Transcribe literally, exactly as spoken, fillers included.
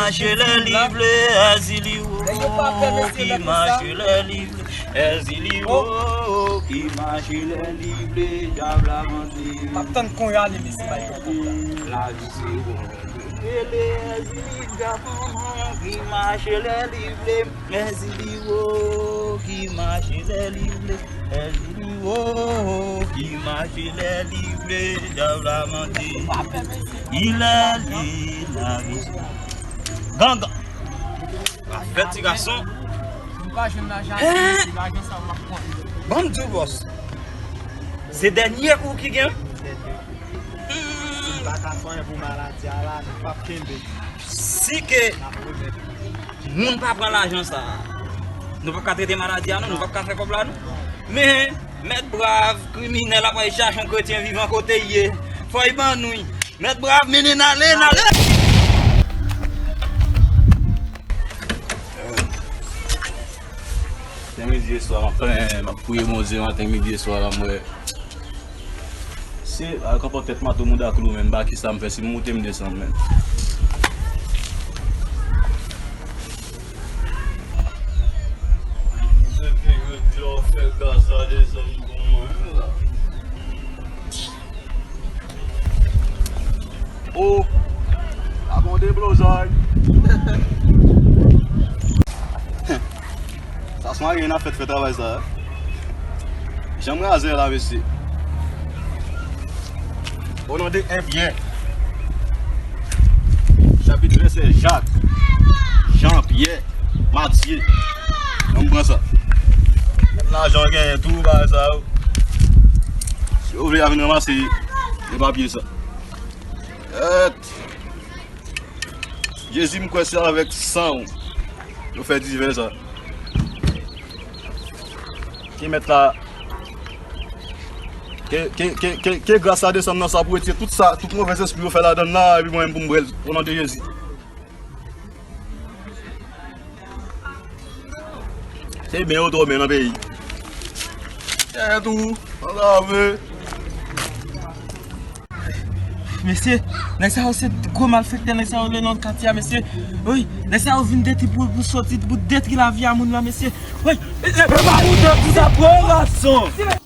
Mache lè li vle, Èzili wo, ki mache lè li vle, Èzili wo, ki mache lè li vle, dyab la mande. M ap tann kounye a, li mesye bay yon kòb la. Lavi se bon. Rele Èzili, dyab manman, ki mache lè li vle, Èzili wo, ki mache lè li vle. Èzili wo, ki mache lè li vle, dyab la mande. Ilè li la vizyon. Gangan. Afè ti gason. M pa jwenn lajan, eh, lajan sa w ap pran. Ban m di w, bòs. Se dènye kou ki gen. Si m pa ka fè anyen pou maladi a la, nou p ap kenbe. Si ke moun pa pran lajan sa a, nou p ap ka trete maladi a, non, nou p ap ka fè kòb la, non. Men, Mèt Brav, kriminèl, ap al chache yon kretyen vivan kote l ye. Fò l ban nou l. Mèt Brav, mennen n ale, n ale! Maten, midi e swa, m ap plenyen, m ap priye Bondye maten, midi e swa la, m wè. Se, a, kanpò tèt mato mouda klou menm, m pa ki sa m fè, si m moute m desann menm. Depi jodi a w fè gras la desann pou mwen la. O, la gon deblozay. Sa se mari n ap fè, fè travay sa. Janm razè la, mesye. O non de en Pyè. Chapit vèsè Jak. Jan, Pyè, Matye. Ann pran sa. Lajan genyen tou, bagay sa yo. Si yo vle, y a vin ranmase de papye sa. Èt. Jezi, m kwè se avèk san w yo fè diven sa. Ke mèt la, ke, ke, ke, ke, ke gras la desann nan sa pou retire tout sa, tout movèz espri yo fè ladann la, epi mwen menm pou m bwè l, o non de Jezi. Se byen yo twò byen nan peyi. Kèt ou, ann lave. Mesye, nèg sa yo se gwo malfektè, nèg sa yo rele nan katye a, mesye. Wi, nèg sa yo vin detwi pou, pou soti, pou detwi lavi a moun la, mesye. Wi, e, e, e pa pou detwi sa, gwo gason.